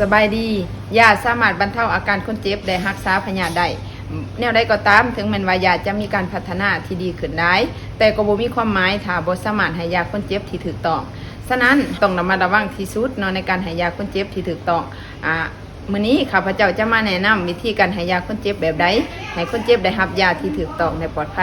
ສະບາຍດີ. ຢາສາມາດບັນເທົາອາການຄົນເຈັບ ແລະ ຮັກສາພະຍາດໄດ້. ແນວໃດກໍຕາມ, ເຖິງແມ່ນວ່າຢາຈະມີການພັດທະນາທີ່ດີຂຶ້ນຫຼາຍ, ແຕ່ກໍບໍ່ມີຄວາມໝາຍຖ້າບໍ່ສາມາດໃຫ້ຢາຄົນເຈັບທີ່ຖືກຕ້ອງ. ສະນັ້ນ, ຕ້ອງລະມັດລະວັງທີ່ສຸດເນາະ ໃນການໃຫ້ຢາຄົນເຈັບທີ່ຖືກຕ້ອງ. ອາ, ມື້ນີ້ຂ້າພະເຈົ້າຈະມາແນະນຳວິທີການໃຫ້ຢາຄົນເຈັບແບບໃດ ໃຫ້ຄົນເຈັບໄດ້ຮັບຢາທີ່ຖືກຕ້ອງ ແລະ ປອດໄພ.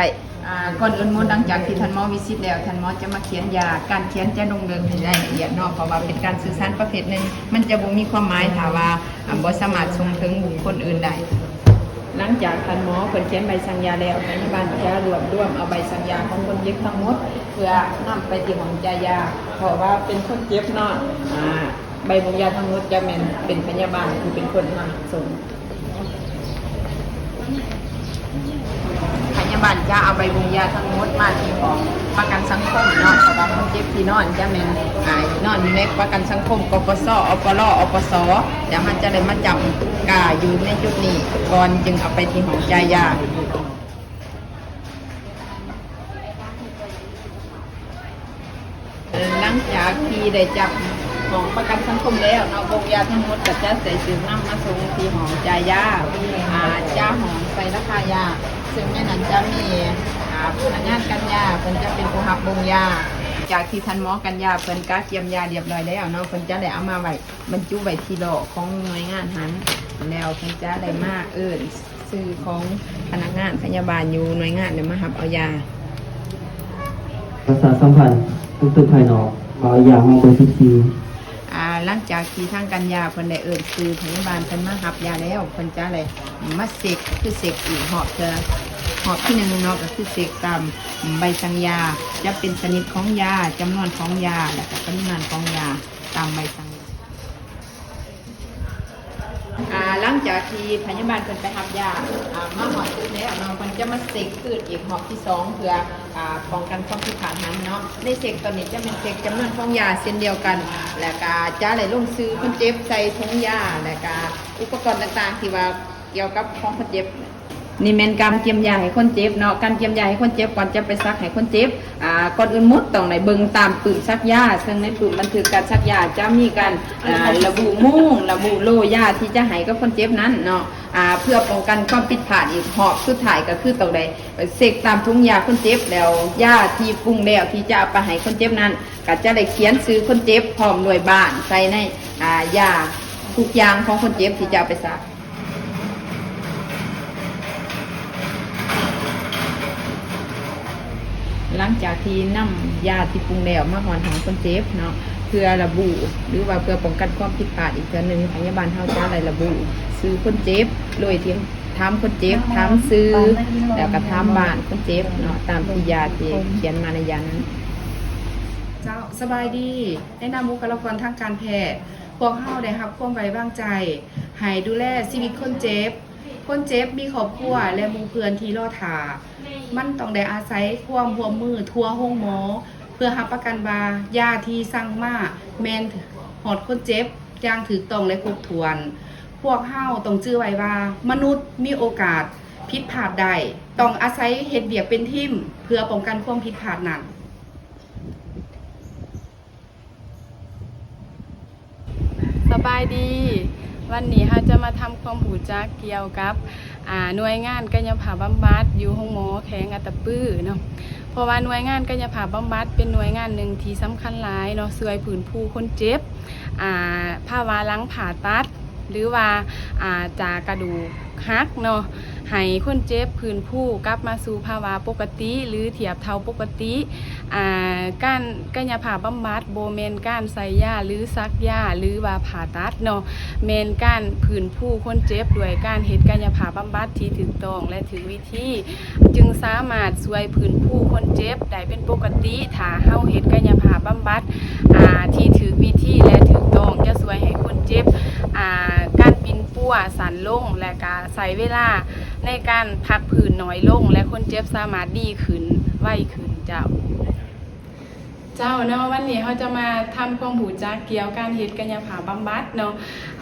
ອາ, ກ່ອນອື່ນໝົດ, ຫຼັງຈາກທີ່ທ່ານໝໍວິຊິດແລ້ວ, ທ່ານໝໍຈະມາຂຽນຢາ. ການຂຽນຈະລົງເລື່ອງໃຫ້ລາຍລະອຽດເນາະ, ເພາະວ່າເປັນການສື່ສານປະເພດໜຶ່ງ, ມັນຈະບໍ່ມີຄວາມໝາຍຖ້າວ່າ, ອາ, ບໍ່ສາມາດສົ່ງເຖິງບຸກຄົນອື່ນໄດ້. ຫຼັງຈາກທ່ານໝໍເພິ່ນຂຽນໃບສັ່ງຢາແລ້ວ, ພະຍາບານຈະລວບລວມເອົາໃບສັ່ງຢາຂອງຄົນເຈັບທັງໝົດ ເພື່ອນຳໄປທີ່ຫ້ອງຈ່າຍຢາ, ເພາະວ່າເປັນຄົນເຈັບເນາະ. ອາ, ໃບບົ່ງຢາທັງໝົດຈະແມ່ນເປັນພະຍາບານທີ່ເປັນຄົນນຳສົ່ງ. ພະຍາບານຈະເອົາໃບບົ່ງຢາທັງໝົດມາທີ່ຫ້ອງປະກັນສັງຄົມເນາະ, ເພາະວ່າຄົນເຈັບທີ່ນອນຈະແມ່ນ, ອາ, ນອນຢູ່ໃນປະກັນສັງຄົມ, ກປສ, ອປລ, ອປສ, ແລ້ວເຮົາຈະໄດ້ມາຈ້ຳກາຢູ່ໃນຈຸດນີ້ກ່ອນ, ຈຶ່ງເອົາໄປທີ່ຫ້ອງຈ່າຍຢາ. ຫຼັງຈາກທີ່ໄດ້ຈັບຂອງປະກັນສັງຄົມແລ້ວເນາະ, ບົງຢາທັງໝົດກໍຈະໃສ່ຖືກນຳມາສົ່ງທີ່ຫ້ອງຈ່າຍຢາ, ອາ, ຈາຫ້ອງໃສ່ລາຄາຢາ, ເຊິ່ງໃນນັ້ນຈະມີ, ອາ, ພະນັກງານກັ່ນຢາ, ເພິ່ນຈະເປັນຜູ້ຮັບບົງຢາ. ຈາກທີ່ທ່ານໝໍກັ່ນຢາ, ເພິ່ນກະກຽມຢາລຽບຮ້ອຍແລ້ວເນາະ, ເພິ່ນຈະໄດ້ເອົາມາໄວ້, ບັນຈຸໄວ້ທີ່ລໍ້ຂອງໜ່ວຍງານຫັ້ນ, ແລ້ວເພິ່ນຈະໄດ້ມາເອີ້ນ ຊື່ຂອງພະນັກງານພະຍາບານຢູ່ໜ່ວຍງານ ແລ້ວມາຮັບເອົາຢາ. ປະຊາສຳພັນ ບຸກຄົນພາຍນອກ ມາເອົາຢາຫ້ອງເບີສິບສີ່. ອາ, ຫຼັງຈາກທີ່ທາງກັ່ນຢາເພິ່ນໄດ້ເອີ້ນຊື່ພະຍາບານເພິ່ນມາຮັບຢາແລ້ວ, ເພິ່ນຈະໄດ້ມາເຊັກ, ຄືເຊັກອີກຮອບເທື່ອ, ຮອບທີໜຶ່ງເນາະ, ກໍຄືເຊັກຕາມໃບສັ່ງຢາ, ຈະເປັນຊະນິດຂອງຢາ, ຈຳນວນຂອງຢາ ແລ້ວກໍປະລິມານຂອງຢາຕາມໃບສັ່ງ. ອາ, ຫຼັງຈາກທີ່ພະຍາບານເພິ່ນໄປຮັບຢາ, ອາ, ມາຮອດຈຸດແລ້ວເນາະ, ເພິ່ນຈະມາເຊັກຄືນອີກຮອບທີສອງ ເພື່ອ, ອາ, ປ້ອງກັນຄວາມຜິດພາດຫັ້ນເນາະ. ໃນເຊັກຕອນນີ້ຈະແມ່ນເຊັກຈຳນວນຂອງຢາເຊັ່ນດຽວກັນ, ແລ້ວກະຈະໄດ້ລົງຊື່ຄົນເຈັບໃສ່ຖົງຢາ, ແລ້ວກະອຸປະກອນຕ່າງໆທີ່ວ່າກ່ຽວກັບຂອງຄົນເຈັບ. ນີ້ແມ່ນການກຽມຢາໃຫ້ຄົນເຈັບເນາະ, ການກຽມຢາໃຫ້ຄົນເຈັບ ກ່ອນຈະໄປສັກໃຫ້ຄົນເຈັບ, ອາ, ກ່ອນອື່ນໝົດຕ້ອງໄດ້ເບິ່ງຕາມປຶ້ມສັກຢາ, ເຊິ່ງໃນປຶ້ມບັນທຶກການສັກຢາຈະມີການ, ອາ, ລະບຸໂມງ, ລະບຸໂລຢາທີ່ຈະໃຫ້ກັບຄົນເຈັບນັ້ນເນາະ, ອາ, ເພື່ອປ້ອງກັນຄວາມຜິດພາດອີກຮອບສຸດທ້າຍ ກໍຄືຕ້ອງໄດ້ເຊັກຕາມຖົງຢາຄົນເຈັບ, ແລ້ວຢາທີ່ປຸງແລ້ວທີ່ຈະເອົາໄປໃຫ້ຄົນເຈັບນັ້ນ ກໍຈະໄດ້ຂຽນຊື່ຄົນເຈັບພ້ອມດ້ວຍບ້ານໃສ່ໃນ, ອາ, ຢາທຸກຢ່າງຂອງຄົນເຈັບທີ່ຈະເອົາໄປສັກ. ຫຼັງຈາກທີ່ນຳຢາທີ່ປຸງແລ້ວມາຮອດຫ້ອງຄົນເຈັບເນາະ, ເພື່ອລະບຸ ຫຼືວ່າເພື່ອປ້ອງກັນຄວາມຜິດພາດອີກເທື່ອໜຶ່ງ, ພະຍາບານເຮົາຈະໄດ້ລະບຸຊື່ຄົນເຈັບ ໂດຍທີ່ຖາມຄົນເຈັບ, ຖາມຊື່ ແລ້ວກໍຖາມບ້ານຄົນເຈັບເນາະ, ຕາມທີ່ຢາທີ່ຂຽນມາໃນຢານັ້ນ. ເຈົ້າ, ສະບາຍດີ. ໃນນາມບຸກຄະລາກອນທາງການແພດ, ພວກເຮົາໄດ້ຮັບຄວາມໄວ້ວາງໃຈໃຫ້ດູແລຊີວິດຄົນເຈັບ. ຄົນເຈັບມີຄອບຄົວ ແລະ ໝູ່ເພື່ອນທີ່ລໍຖ້າ. ມັນຕ້ອງໄດ້ອາໄສຄວາມຮ່ວມມືທົ່ວໂຮງໝໍ ເພື່ອຮັບປະກັນວ່າຢາທີ່ສັ່ງມາແມ່ນຮອດຄົນເຈັບຢ່າງຖືກຕ້ອງ ແລະ ຄົບຖ້ວນ. ພວກເຮົາຕ້ອງຈື່ໄວ້ວ່າມະນຸດມີໂອກາດຜິດພາດໄດ້, ຕ້ອງອາໄສເຮັດວຽກເປັນທີມເພື່ອປ້ອງກັນຄວາມຜິດພາດນັ້ນ. ສະບາຍດີ. ວັນນີ້ເຮົາຈະມາທຳຄວາມຮູ້ຈັກກ່ຽວກັບ, ອາ, ໜ່ວຍງານກາຍະພາບບຳບັດຢູ່ໂຮງໝໍແຂວງອັດຕະປືເນາະ. ເພາະວ່າໜ່ວຍງານກາຍະພາບບຳບັດເປັນໜ່ວຍງານໜຶ່ງທີ່ສຳຄັນຫຼາຍເນາະ, ຊ່ວຍຟື້ນຟູຄົນເຈັບ, ອາ, ພາວະຫຼັງຜ່າຕັດ ຫຼືວ່າ, ອາ, ຈາກກະດູກ ຫັກເນາະ, ໃຫ້ຄົນເຈັບຟື້ນຟູກັບມາສູ່ພາວະປົກກະຕິ ຫຼື ທຽບເທົ່າປົກກະຕິ. ອາ, ການກາຍະພາບບຳບັດບໍ່ແມ່ນການໃສ່ຢາ ຫຼື ສັກຢາ ຫຼືວ່າຜ່າຕັດເນາະ, ແມ່ນການຟື້ນຟູຄົນເຈັບດ້ວຍການເຮັດກາຍະພາບບຳບັດທີ່ຖືກຕ້ອງ ແລະ ຖືກວິທີ ຈຶ່ງສາມາດຊ່ວຍຟື້ນຟູຄົນເຈັບໄດ້ເປັນປົກກະຕິ. ຖ້າເຮົາເຮັດກາຍະພາບບຳບັດ, ອາ, ທີ່ຖືກວິທີ ແລະ ຖືກຕ້ອງ ຈະຊ່ວຍໃຫ້ຄົນເຈັບ, ອາ, ການປິ່ນປົວສັ້ນລົງ ແລະ ກະ ໃຊ້ເວລາໃນການພັກຟື້ນໜ້ອຍລົງ ແລະ ຄົນເຈັບສາມາດດີຂຶ້ນໄວຂຶ້ນເຈົ້າ. ເຈົ້າເນາະ, ວັນນີ້ເຮົາຈະມາທຳຄວາມຮູ້ຈັກກ່ຽວກັບການເຮັດກາຍະພາບບຳບັດເນາະ.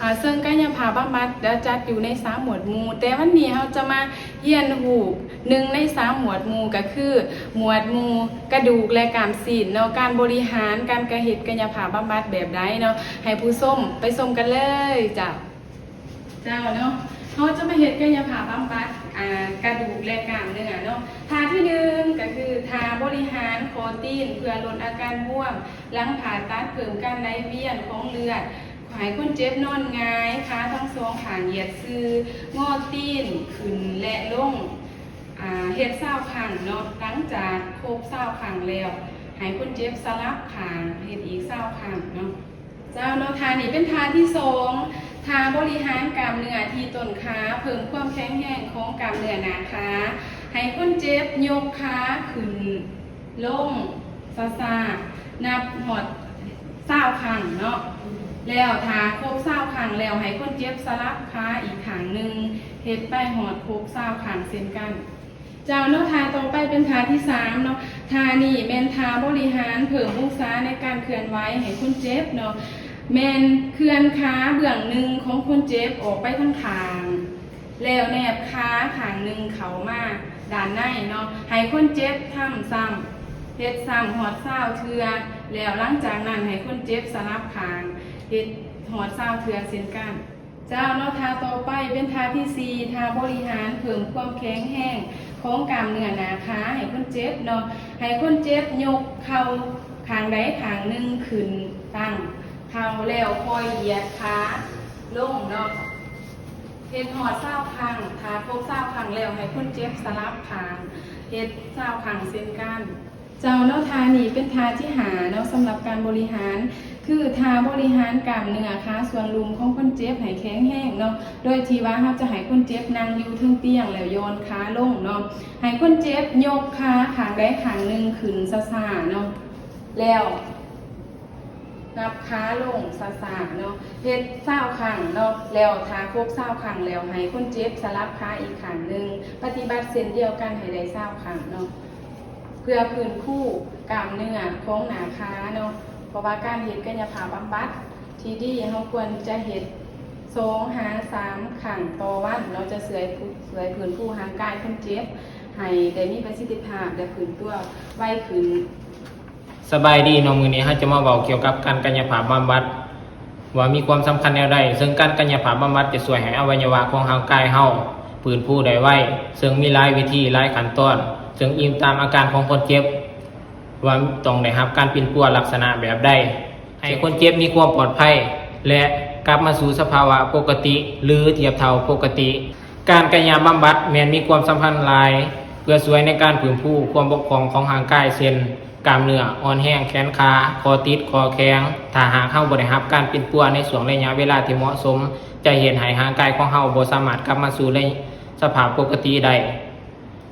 ອາ, ເຊິ່ງກາຍະພາບບຳບັດຈະຈັດຢູ່ໃນສາມໝວດໝູ່, ແຕ່ວັນນີ້ເຮົາຈະມາ ຮຽນຮູ້ໜຶ່ງໃນສາມໝວດໝູ່ ກໍຄືໝວດໝູ່ກະດູກ ແລະ ກ້າມຊີ້ນເນາະ, ການບໍລິຫານ, ການກະເຮັດກາຍະພາບບຳບັດແບບໃດເນາະ, ໃຫ້ຜູ້ຊົມໄປຊົມກັນເລີຍເຈົ້າ. ເຈົ້າເນາະ, ເຮົາຈະມາເຮັດກາຍະພາບບຳບັດ ອ່າ ກະດູກ ແລະ ກ້າມເນື້ອເນາະ. ທ່າທີໜຶ່ງກໍຄືທ່າບໍລິຫານຂໍ້ຕີນເພື່ອລົດອາການບວມ ຫຼັງຜ່າຕັດເພີ່ມການໄຫຼວຽນຂອງເລືອດ. ໃຫ້ຄົນເຈັບນອນຫງາຍ, ຂາທັງສອງຂ້າງຢຽດຊື່, ງໍຕີນຂຶ້ນ ແລະ ລົງ ອ່າ ເຮັດຊາວຄັ້ງເນາະ. ຫຼັງຈາກຄົບຊາວຄັ້ງແລ້ວ ໃຫ້ຄົນເຈັບສະຫຼັບຂ້າງເຮັດອີກຊາວຄັ້ງເນາະ. ເຈົ້າເນາະ, ທ່ານີ້ເປັນທ່າທີສອງ, ທ່າບໍລິຫານກ້າມເນື້ອທີ່ຕົ້ນຂາ ເພີ່ມຄວາມແຂງແຮງຂອງກ້າມເນື້ອໜ້າຂາ. ໃຫ້ຄົນເຈັບຍົກຂາຂຶ້ນ ລົງຊ້າໆ ນັບຮອດຊາວຄັ້ງເນາະ. ແລ້ວຖ້າຄົບຊາວຄັ້ງແລ້ວ ໃຫ້ຄົນເຈັບສະຫຼັບຂາອີກຂ້າງໜຶ່ງ ເຮັດໄປຮອດຄົບຊາວຄັ້ງເຊັ່ນກັນ. ເຈົ້າເນາະ, ທ່າຕໍ່ໄປເປັນທ່າທີສາມເນາະ. ທ່ານີ້ແມ່ນທ່າບໍລິຫານເພີ່ມອົງສາໃນການເຄື່ອນໄຫວໃຫ້ຄົນເຈັບເນາະ, ແມ່ນເຄື່ອນຂາເບື້ອງໜຶ່ງຂອງຄົນເຈັບອອກໄປທາງຂ້າງ ແລ້ວແນບຂາຂ້າງໜຶ່ງເຂົ້າມາດ້ານໃນເນາະ. ໃຫ້ຄົນເຈັບທຳຊ້ຳ, ເຮັດຊ້ຳຮອດຊາວເທື່ອ, ແລ້ວຫຼັງຈາກນັ້ນໃຫ້ຄົນເຈັບສະຫຼັບຂ້າງ ເຮັດຮອດຊາວເທື່ອເຊັ່ນກັນ. ເຈົ້າເນາະ, ທ່າຕໍ່ໄປເປັນທ່າທີສີ່, ທ່າບໍລິຫານເພີ່ມຄວາມແຂງແຮງຂອງກ້າມເນື້ອໜ້າຂາໃຫ້ຄົນເຈັບເນາະ. ໃຫ້ຄົນເຈັບຍົກເຂົ່າຂ້າງໃດຂ້າງໜຶ່ງຂຶ້ນຕັ້ງເຂົ່າ ແລ້ວຄ່ອຍຢຽດຂາລົງເນາະ. ເຮັດຮອດຊາວຄັ້ງ, ຖ້າຄົບຊາວຄັ້ງແລ້ວ ໃຫ້ຄົນເຈັບສະຫຼັບຂ້າງ ເຮັດຊາວຄັ້ງເຊັ່ນກັນ. ເຈົ້າເນາະ, ທ່ານີ້ເປັນທ່າທີຫ້າເນາະ, ສຳລັບການບໍລິຫານ ຄືທ່າບໍລິຫານກ້າມເນື້ອຂາສ່ວນລຸ່ມຂອງຄົນເຈັບໃຫ້ແຂງແຮງເນາະ, ໂດຍທີ່ວ່າເຮົາຈະໃຫ້ຄົນເຈັບນັ່ງຢູ່ເທິງຕຽງ ແລ້ວຢ່ອນຂາລົງເນາະ. ໃຫ້ຄົນເຈັບຍົກຂາຂ້າງໃດຂ້າງໜຶ່ງຂຶ້ນຊ້າໆເນາະ, ແລ້ວ ນັບຂາລົງຊ້າໆເນາະ, ເຮັດຊາວຄັ້ງເນາະ, ແລ້ວຖ້າຄົບຊາວຄັ້ງແລ້ວ ໃຫ້ຄົນເຈັບສະຫຼັບຂາອີກຂ້າງໜຶ່ງ, ປະຕິບັດເຊັ່ນດຽວກັນໃຫ້ໄດ້ຊາວຄັ້ງເນາະ, ເພື່ອຟື້ນຟູກ້າມເນື້ອຂອງໜ້າຂາເນາະ. ເພາະວ່າການເຮັດກາຍະພາບບຳບັດທີ່ດີ ເຮົາຄວນຈະເຮັດສອງຫາສາມຄັ້ງຕໍ່ວັນເນາະ, ຈະຊ່ວຍ ຊ່ວຍຟື້ນຟູຮ່າງກາຍຄົນເຈັບໃຫ້ໄດ້ມີປະສິດທິພາບ ແລະ ຟື້ນຕົວໄວຂຶ້ນ. ສະບາຍດີເນາະ, ມື້ນີ້ເຮົາຈະມາເວົ້າກ່ຽວກັບການກາຍະພາບບຳບັດ ວ່າມີຄວາມສຳຄັນແນວໃດ. ເຊິ່ງການກາຍະພາບບຳບັດຈະຊ່ວຍໃຫ້ອະໄວຍະວະຂອງຮ່າງກາຍເຮົາຟື້ນຟູໄດ້ໄວ, ເຊິ່ງມີຫຼາຍວິທີ, ຫຼາຍຂັ້ນຕອນ, ເຊິ່ງອີງຕາມອາການຂອງຄົນເຈັບ ວ່າຕ້ອງໄດ້ຮັບການປິ່ນປົວລັກສະນະແບບໃດ ໃຫ້ຄົນເຈັບມີຄວາມປອດໄພ ແລະ ກັບມາສູ່ສະພາວະປົກກະຕິ ຫຼື ທຽບເທົ່າປົກກະຕິ. ການກາຍະບຳບັດແມ່ນມີຄວາມສຳຄັນຫຼາຍ ເພື່ອຊ່ວຍໃນການຟື້ນຟູຄວາມບົກຜ່ອງຂອງຮ່າງກາຍ ເຊັ່ນ ກ້າມເນື້ອອ່ອນແຮງ, ແຂນຂາ, ຂໍ້ຕິດ, ຂໍ້ແຂງ. ຖ້າຫາກເຮົາບໍ່ໄດ້ຮັບການປິ່ນປົວໃນຊ່ວງໄລຍະເວລາທີ່ເໝາະສົມ, ຈະເຮັດໃຫ້ຮ່າງກາຍຂອງເຮົາບໍ່ສາມາດກັບມາສູ່ໃນສະພາບປົກກະຕິໄດ້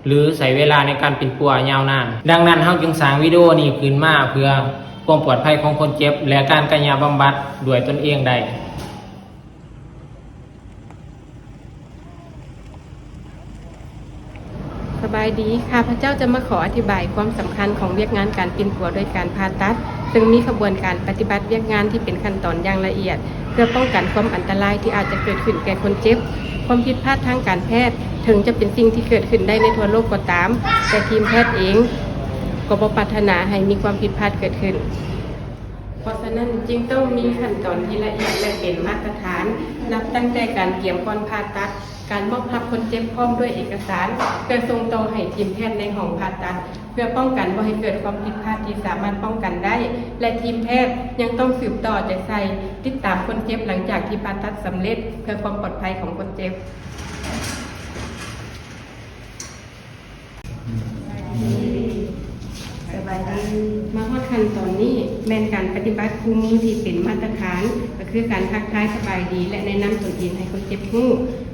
ຫຼື ໃຊ້ເວລາໃນການປິ່ນປົວຍາວນານ. ດັ່ງນັ້ນ, ເຮົາຈຶ່ງສ້າງວິດີໂອນີ້ຂຶ້ນມາເພື່ອຄວາມປອດໄພຂອງຄົນເຈັບ ແລະ ການກາຍະບຳບັດດ້ວຍຕົນເອງໄດ້. ສະບາຍດີ, ຂ້າພະເຈົ້າຈະມາຂໍອະທິບາຍຄວາມສຳຄັນຂອງວຽກງານການປິ່ນປົວໂດຍການຜ່າຕັດ, ເຊິ່ງມີຂະບວນການປະຕິບັດວຽກງານທີ່ເປັນຂັ້ນຕອນຢ່າງລະອຽດ ເພື່ອປ້ອງກັນຄວາມອັນຕະລາຍທີ່ອາດຈະເກີດຂຶ້ນແກ່ຄົນເຈັບ. ຄວາມຜິດພາດທາງການແພດ ເຖິງຈະເປັນສິ່ງທີ່ເກີດຂຶ້ນໄດ້ໃນທົ່ວໂລກກໍຕາມ, ແຕ່ທີມແພດເອງກໍບໍ່ປາດຖະໜາໃຫ້ມີຄວາມຜິດພາດເກີດຂຶ້ນ. ເພາະສະນັ້ນຈຶ່ງຕ້ອງມີຂັ້ນຕອນທີ່ລະອຽດ ແລະ ເປັນມາດຕະຖານ, ນັບຕັ້ງແຕ່ການກຽມກ່ອນຜ່າຕັດ, ການມອບຮັບຄົນເຈັບພ້ອມດ້ວຍເອກະສານ ເພື່ອສົ່ງຕໍ່ໃຫ້ທີມແພດໃນຫ້ອງຜ່າຕັດ, ເພື່ອປ້ອງກັນບໍ່ໃຫ້ເກີດຄວາມຜິດພາດທີ່ສາມາດປ້ອງກັນໄດ້ ແລະ ທີມແພດຍັງຕ້ອງສືບຕໍ່ເອົາໃຈໃສ່ ຕິດຕາມຄົນເຈັບຫຼັງຈາກທີ່ຜ່າຕັດສຳເລັດ ເພື່ອຄວາມປອດໄພຂອງຄົນເຈັບ. ສະບາຍດີ. ມາຮອດຂັ້ນຕອນນີ້ແມ່ນການປະຕິບັດຄູ່ມືທີ່ເປັນມາດຕະຖານ, ກໍຄືການທັກທາຍສະບາຍດີ ແລະ ແນະນຳຕົນເອງໃຫ້ຄົນເຈັບຮູ້,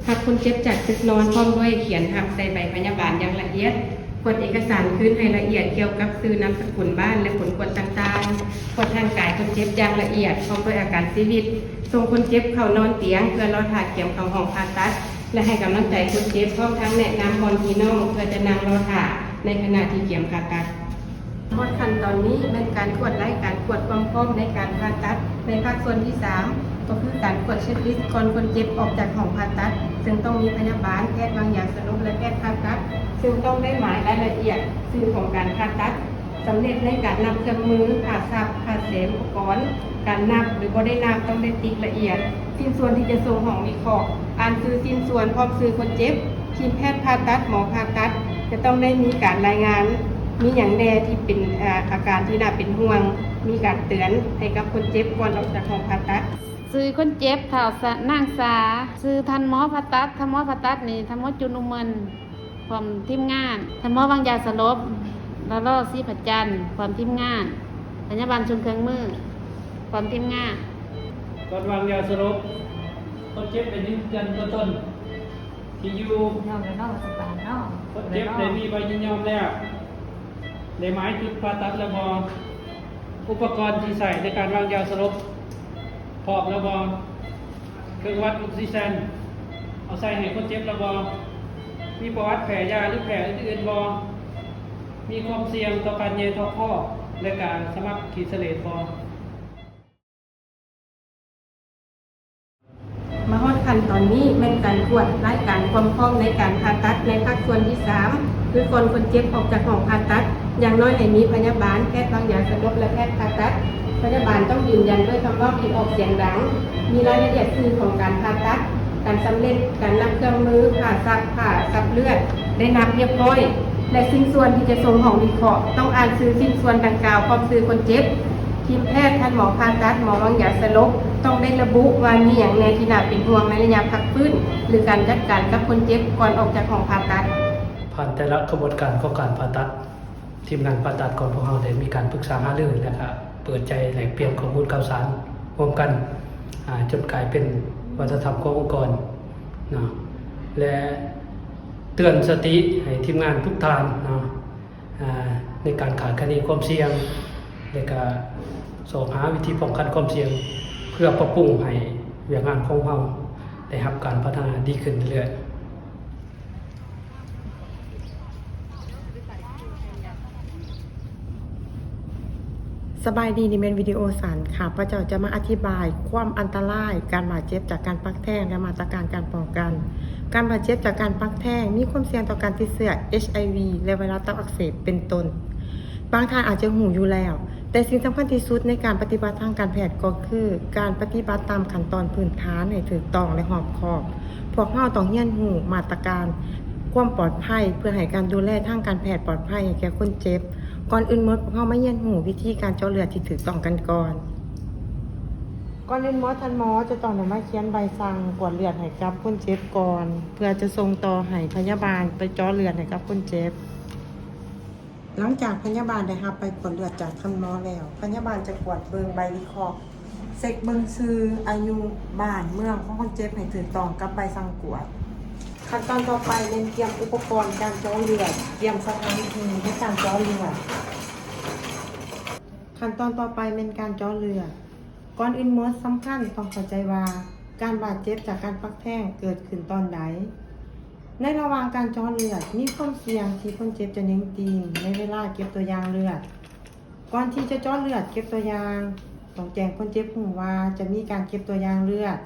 ຮັບຄົນເຈັບຈາກຕຶກນອນ ພ້ອມດ້ວຍຂຽນຮັບໃສ່ໃບພະຍາບານຢ່າງລະອຽດ, ກວດເອກະສານຄືນໃຫ້ລະອຽດກ່ຽວກັບຊື່, ນາມສະກຸນ, ບ້ານ ແລະ ຜົນກວດຕ່າງໆ, ກວດຮ່າງກາຍຄົນເຈັບຢ່າງລະອຽດ ພ້ອມດ້ວຍອາການຊີວິດ, ສົ່ງຄົນເຈັບເຂົ້ານອນຕຽງເພື່ອລໍຖ້າກຽມເຂົ້າຫ້ອງຜ່າຕັດ ແລະ ໃຫ້ກຳລັງໃຈຄົນເຈັບ ພ້ອມທັງແນະນຳບ່ອນທີ່ນອນເພື່ອຈະນັ່ງລໍຖ້າໃນຂະນະທີ່ກຽມຜ່າຕັດ. ຮອດຂັ້ນຕອນນີ້ແມ່ນການກວດໄລ່ການກວດຄວາມພ້ອມໃນການຜ່າຕັດໃນພາກສ່ວນທີສາມ ກໍຄືການກວດເຊັກລິສກ່ອນຄົນເຈັບອອກຈາກຫ້ອງຜ່າຕັດ, ເຊິ່ງຕ້ອງມີພະຍາບານ, ແພດວາງຢາສະລົບ ແລະ ແພດພາ ຊຶ່ງຕ້ອງໄດ້ໝາຍລາຍລະອຽດຊື່ຂອງການຜ່າຕັດ, ສຳເລັດໃນການນັບເຄື່ອງມື, ຜ້າຊັບ, ຜ້າເສມ, ອຸປະກອນການນັບ ຫຼືບໍ່ໄດ້ນັບ, ຕ້ອງໄດ້ຕິກລະອຽດ. ຊິ້ນສ່ວນທີ່ຈະສົ່ງຫ້ອງວິເຄາະ, ອ່ານຊື່ຊິ້ນສ່ວນພ້ອມຊື່ຄົນເຈັບ. ທີມແພດຜ່າຕັດ, ໝໍຜ່າຕັດ ຈະຕ້ອງໄດ້ມີການລາຍງານ ມີຫຍັງແດ່ທີ່ເປັນ ອາ ອາການທີ່ໜ້າເປັນຫ່ວງ, ມີການເຕືອນໃຫ້ກັບຄົນເຈັບກ່ອນອອກຈາກຫ້ອງຜ່າຕັດ. ຊື່ຄົນເຈັບ ທ້າວ ສະ ນາງສາ, ຊື່ທ່ານໝໍຜ່າຕັດ, ທ່ານໝໍຜ່າຕັດນີ້ ທ່ານໝໍ ຈຸນ ອຸເມິນ ພ້ອມທີມງານ, ທ່ານໝໍວາງຢາສະຫຼົບ ລາລໍ ສີພະຈັນ ພ້ອມທີມງານ, ພະຍາບານຊົງເຄື່ອງມື ພ້ອມທີມງານ. ກ່ອນວາງຢາສະຫຼົບ, ຄົນເຈັບໄດ້ຢືນຢັນຕົວຕົນ, ທີ່ຢູ່ ຍອມແລ້ວເນາະ ວ່າຊິບານເນາະ. ຄົນເຈັບໄດ້ມີໃບຍິນຍອມແລ້ວ. ໄດ້ໝາຍຈຸດຜ່າຕັດແລ້ວບໍ່? ອຸປະກອນທີ່ໃຊ້ໃນການວາງຢາສະຫຼົບ ພ້ອມແລ້ວບໍ່? ເຄື່ອງວັດອົກຊີເຊັນ ເອົາໃສ່ໃຫ້ຄົນເຈັບແລ້ວບໍ່? ມີປະຫວັດແພ້ຢາ ຫຼື ແພ້ອື່ນໆບໍ່? ມີຄວາມສ່ຽງຕໍ່ການແຍ່ທໍ່ຄໍ ແລະ ການສະໝັກຂີດສະເລດບໍ່? ມາຮອດຂັ້ນຕອນນີ້ແມ່ນການກວດລາຍການຄວາມພ້ອມໃນການຜ່າຕັດໃນພາກສ່ວນທີສາມ ຄືກ່ອນຄົນເຈັບອອກຈາກຫ້ອງຜ່າຕັດ, ຢ່າງໜ້ອຍໃຫ້ມີພະຍາບານ, ແພດວາງຢາສະຫຼົບ ແລະ ແພດຜ່າຕັດ. ພະຍາບານຕ້ອງຢືນຢັນດ້ວຍຄຳເວົ້າທີ່ອອກສຽງດັງ, ມີລາຍລະອຽດຊື່ຂອງການຜ່າຕັດ, ການສຳເລັດ, ການນັບເຄື່ອງມື, ຜ້າຊັບ, ຜ້າຊັບເລືອດ ໄດ້ນັບຮຽບຮ້ອຍ ແລະ ຊິ້ນສ່ວນທີ່ຈະສົ່ງຫ້ອງວິເຄາະ ຕ້ອງອ່ານຊື່ຊິ້ນສ່ວນດັ່ງກ່າວພ້ອມຊື່ຄົນເຈັບ. ທີມແພດ, ທ່ານໝໍຜ່າຕັດ, ໝໍວາງຢາສະຫຼົບ ຕ້ອງໄດ້ລະບຸວ່າມີຫຍັງແດ່ທີ່ໜ້າເປັນຫ່ວງໃນໄລຍະພັກຟື້ນ ຫຼື ການຈັດການກັບຄົນເຈັບກ່ອນອອກຈາກຫ້ອງຜ່າຕັດ. ຜ່ານແຕ່ລະຂະບວນການຂອງການຜ່າຕັດ, ທີມງານຜ່າຕັດຂອງພວກເຮົາໄດ້ມີການປຶກສາຫາລື ແລະ ກະເປີດໃຈແລກປ່ຽນຂໍ້ມູນຂ່າວສານຮ່ວມກັນ, ອາ, ຈົນກາຍເປັນວັດທະນະທຳຂອງອົງກອນເນາະ ແລະ ເຕືອນສະຕິໃຫ້ທີມງານທຸກທ່ານເນາະ, ອາ, ໃນການຄາດຄະເນຄວາມສ່ຽງ ແລະ ກະຊອກຫາວິທີປ້ອງກັນຄວາມສ່ຽງ ເພື່ອປັບປຸງໃຫ້ວຽກງານຂອງເຮົາໄດ້ຮັບການພັດທະນາດີຂຶ້ນເລື້ອຍໆ. ສະບາຍດີ, ນີ້ແມ່ນວິດີໂອສັ້ນ. ຂ້າພະເຈົ້າຈະມາອະທິບາຍຄວາມອັນຕະລາຍການບາດເຈັບຈາກການປັກແທງ ແລະ ມາດຕະການການປ້ອງກັນ. ການບາດເຈັບຈາກການປັກແທງມີຄວາມສ່ຽງຕໍ່ການຕິດເຊື້ອ ເອັດໄອວີ ແລະ ໄວຣັສຕັບອັກເສບ ເປັນຕົ້ນ. ບາງທ່ານອາດຈະຮູ້ຢູ່ແລ້ວ, ແຕ່ສິ່ງສຳຄັນທີ່ສຸດໃນການປະຕິບັດທາງການແພດກໍຄື ການປະຕິບັດຕາມຂັ້ນຕອນພື້ນຖານໃຫ້ຖືກຕ້ອງ ແລະ ຮອບຄອບ. ພວກເຮົາຕ້ອງຮຽນຮູ້ມາດຕະການຄວາມປອດໄພ ເພື່ອໃຫ້ການດູແລທາງການແພດປອດໄພໃຫ້ແກ່ຄົນເຈັບ. ກ່ອນອື່ນໝົດ, ພວກເຮົາມາຮຽນຮູ້ວິທີການເຈາະເລືອດທີ່ຖືກຕ້ອງກັນກ່ອນ. ກ່ອນອື່ນໝົດ, ທ່ານໝໍຈະຕ້ອງໄດ້ມາຂຽນໃບສັ່ງກວດເລືອດໃຫ້ກັບຄົນເຈັບກ່ອນ, ເພື່ອຈະສົ່ງຕໍ່ໃຫ້ພະຍາບານໄປເຈາະເລືອດໃຫ້ກັບຄົນເຈັບ. ຫຼັງຈາກພະຍາບານໄດ້ຮັບໃບກວດເລືອດຈາກທ່ານໝໍແລ້ວ, ພະຍາບານຈະກວດເບິ່ງໃບວິເຄາະ, ເຊັກເບິ່ງຊື່, ອາຍຸ, ບ້ານ, ເມືອງຂອງຄົນເຈັບໃຫ້ຖືກຕ້ອງກັບໃບສັ່ງກວດ. ຂັ້ນຕອນຕໍ່ໄປແມ່ນກຽມອຸປະກອນການເຈາະເລືອດ, ກຽມສະຖານທີ່ໃນການເຈາະເລືອດ. ຂັ້ນຕອນຕໍ່ໄປແມ່ນການເຈາະເລືອດ. ກ່ອນອື່ນໝົດ, ສຳຄັນຕ້ອງເຂົ້າໃຈວ່າການບາດເຈັບຈາກການປັກແທງເກີດຂຶ້ນຕອນໃດ. ໃນລະຫວ່າງການເຈາະເລືອດ, ມີຄວາມສ່ຽງທີ່ຄົນເຈັບຈະເໜັງຕີນໃນເວລາເກັບຕົວຢ່າງເລືອດ. ກ່ອນທີ່ຈະເຈາະເລືອດເກັບຕົວຢ່າງ, ຕ້ອງແຈ້ງຄົນເຈັບຮູ້ວ່າຈະມີການເກັບຕົວຢ່າງເລືອດ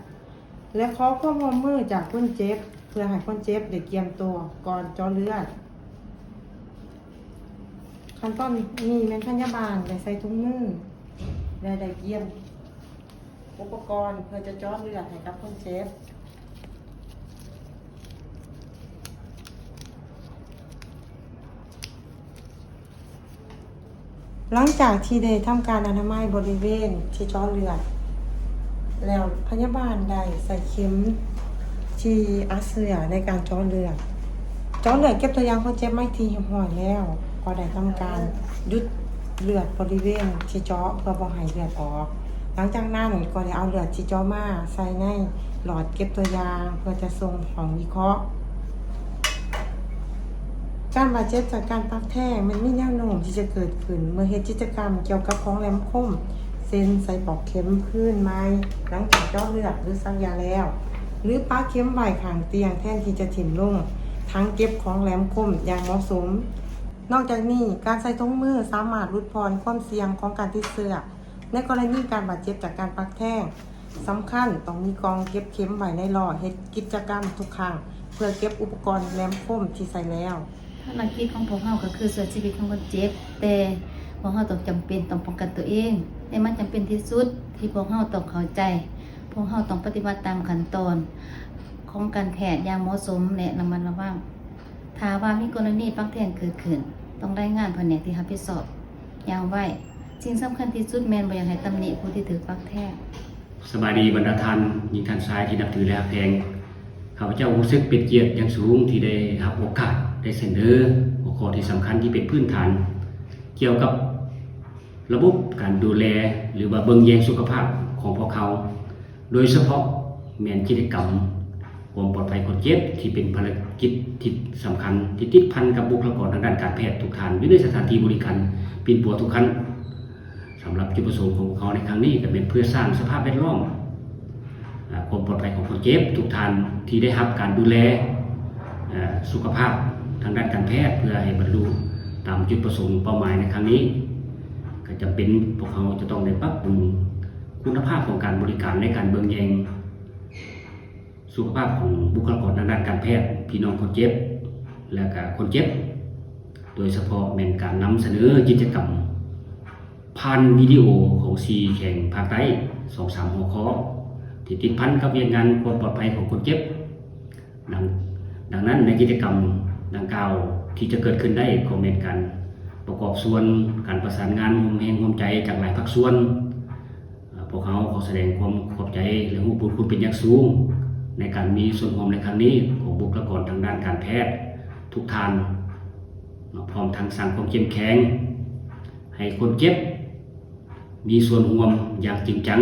ແລະ ຂໍຄວາມຮ່ວມມືຈາກຄົນເຈັບ ເພື່ອໃຫ້ຄົນເຈັບໄດ້ກຽມຕົວກ່ອນເຈາະເລືອດ. ຂັ້ນຕອນນີ້ແມ່ນພະຍາບານໄດ້ໃສ່ຖົງມື ແລະ ໄດ້ກຽມອຸປະກອນເພື່ອຈະເຈາະເລືອດໃຫ້ກັບຄົນເຈັບ. ຫຼັງຈາກທີ່ໄດ້ທຳການອະນາໄມບໍລິເວນທີ່ເຈາະເລືອດແລ້ວ, ພະຍາບານໄດ້ໃສ່ເຂັມທີ່ອັດເຊື້ອໃນການເຈາະເລືອດ. ເຈາະເລືອດເກັບຕົວຢ່າງຄົນເຈັບມາເປັນທີ່ຮຽບຮ້ອຍແລ້ວ, ກໍໄດ້ທຳການຢຸດເລືອດບໍລິເວນທີ່ເຈາະເພື່ອບໍ່ໃຫ້ເລືອດອອກ. ຫຼັງຈາກນັ້ນກໍໄດ້ເອົາເລືອດທີ່ເຈາະມາໃສ່ໃນຫຼອດເກັບຕົວຢ່າງ ເພື່ອຈະສົ່ງຫ້ອງວິເຄາະ. ການບາດເຈັບຈາກການປັກແທງແມ່ນມີແນວໂນ້ມທີ່ຈະເກີດຂຶ້ນເມື່ອເຮັດກິດຈະກຳກ່ຽວກັບຂອງແຫຼມຄົມ ເຊັ່ນ ໃສ່ປອກເຂັມຄືນໃໝ່ຫຼັງຈາກເຈາະເລືອດ ຫຼື ສັກຢາແລ້ວ ຫຼື ປະເຂັມໄວ້ຂ້າງຕຽງແທນທີ່ຈະຖິ້ມລົງຖັງເກັບຂອງແຫຼມຄົມຢ່າງເໝາະສົມ. ນອກຈາກນີ້, ການໃສ່ຖົງມືສາມາດຫຼຸດຜ່ອນຄວາມສ່ຽງຂອງການຕິດເຊື້ອໃນກໍລະນີການບາດເຈັບຈາກການປັກແທງ. ສຳຄັນຕ້ອງມີກ່ອງເກັບເຂັມໄວ້ໃນລໍ້ເຮັດກິດຈະກຳທຸກຄັ້ງ ເພື່ອເກັບອຸປະກອນແຫຼມຄົມທີ່ໃສ່ແລ້ວ. ພາລະກິດຂອງພວກເຮົາກໍຄືຊ່ວຍຊີວິດຂອງຄົນເຈັບ, ແຕ່ພວກເຮົາຕ້ອງຈຳເປັນຕ້ອງປ້ອງກັນຕົວເອງ ແລະ ມັນຈຳເປັນທີ່ສຸດທີ່ພວກເຮົາຕ້ອງເຂົ້າໃຈ. ພວກເຮົາຕ້ອງປະຕິບັດຕາມຂັ້ນຕອນຂອງການແພດຢ່າງເໝາະສົມ ແລະ ລະມັດລະວັງ. ຖ້າວ່າມີກໍລະນີປັກແທງເກີດຂຶ້ນ, ຕ້ອງລາຍງານພະແນກທີ່ຮັບຜິດຊອບຢ່າງໄວ. ສິ່ງສຳຄັນທີ່ສຸດແມ່ນບໍ່ຢາກໃຫ້ຕຳໜິຜູ້ທີ່ຖືກປັກແທງ. ສະບາຍດີບັນດາທ່ານຍິງທ່ານຊາຍທີ່ນັບຖື ແລະ ຮັກແພງ. ຂ້າພະເຈົ້າຮູ້ສຶກເປັນກຽດຢ່າງສູງທີ່ໄດ້ຮັບໂອກາດໄດ້ສະເໜີຫົວຂໍ້ທີ່ສຳຄັນທີ່ເປັນພື້ນຖານ ກ່ຽວກັບລະບົບການດູແລ ຫຼືວ່າເບິ່ງແຍງສຸຂະພາບຂອງພວກເຮົາ, ໂດຍສະເພາະແມ່ນກິດຈະກຳຄວາມປອດໄພຄົນເຈັບ ທີ່ເປັນພາລະກິດທີ່ສຳຄັນທີ່ຕິດພັນກັບບຸກຄະລາກອນທາງດ້ານການແພດທຸກທ່ານ ຢູ່ໃນສະຖານທີ່ບໍລິການປິ່ນປົວທຸກຂັ້ນ. ສຳລັບຈຸດປະສົງຂອງພວກເຮົາໃນຄັ້ງນີ້ ກໍແມ່ນເພື່ອສ້າງສະພາບແວດລ້ອມ ອາ ຄວາມປອດໄພຂອງຄົນເຈັບທຸກທ່ານທີ່ໄດ້ຮັບການດູແລ ອາ ສຸຂະພາບທາງດ້ານການແພດ ເພື່ອໃຫ້ບັນລຸຕາມຈຸດປະສົງເປົ້າໝາຍໃນຄັ້ງນີ້. ກໍຈຳເປັນພວກເຮົາຈະຕ້ອງໄດ້ປັບປຸງຄຸນນະພາບຂອງການບໍລິການ ແລະ ການເບິ່ງແຍງ ສຸຂະພາບຂອງບຸກຄະລາກອນທາງດ້ານການແພດ, ພີ່ນ້ອງຄົນເຈັບ ແລະ ກະຄົນເຈັບ, ໂດຍສະເພາະແມ່ນການນຳສະເໜີກິດຈະກຳຜ່ານວິດີໂອຂອງສີ່ແຂວງພາກໃຕ້ ສອງສາມຫົວຂໍ້ ທີ່ຕິດພັນກັບວຽກງານຄວາມປອດໄພຂອງຄົນເຈັບ. ດັ່ງ ດັ່ງນັ້ນ, ໃນກິດຈະກຳດັ່ງກ່າວທີ່ຈະເກີດຂຶ້ນໄດ້ ກໍແມ່ນການປະກອບສ່ວນ, ການປະສານງານຮ່ວມແຮງຮ່ວມໃຈຈາກຫຼາຍພາກສ່ວນ. ພວກເຮົາຂໍສະແດງຄວາມຂອບໃຈ ແລະ ຮູ້ບຸນຄຸນເປັນຢ່າງສູງ ໃນການມີສ່ວນຮ່ວມໃນຄັ້ງນີ້ຂອງບຸກຄະລາກອນທາງດ້ານການແພດທຸກທ່ານ, ພ້ອມທັງສ້າງຄວາມເຂັ້ມແຂງໃຫ້ຄົນເຈັບມີສ່ວນຮ່ວມຢ່າງຈິງຈັງ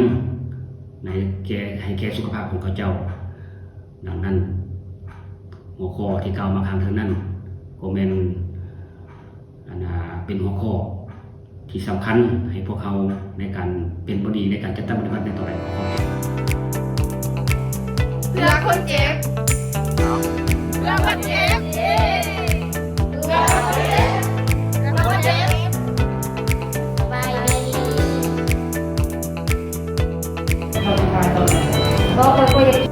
ໃນແກ່ ໃຫ້ແກ່ສຸຂະພາບຂອງເຂົາເຈົ້າ. ດັ່ງນັ້ນ, ຫົວຂໍ້ທີ່ກ່າວມາຂ້າງເທິງນັ້ນ ກໍແມ່ນ ອັນ ອາ ເປັນຫົວຂໍ້ທີ່ສຳຄັນໃຫ້ພວກເຮົາໃນການເປັນບໍ່ດີໃນການຈັດຕັ້ງປະຕິບັດໃນຕໍ່ໄປ. ຂໍຂອບໃຈ. ເພື່ອຄົນເຈັບ ເພື່ອຄົນເຈັບ ເພື່ອຄົນເຈັບ ເພື່ອຄົນເຈັບ. ສະບາຍດີ. ບໍ່ ຂ້ອຍ ຂ້ອຍຢາກ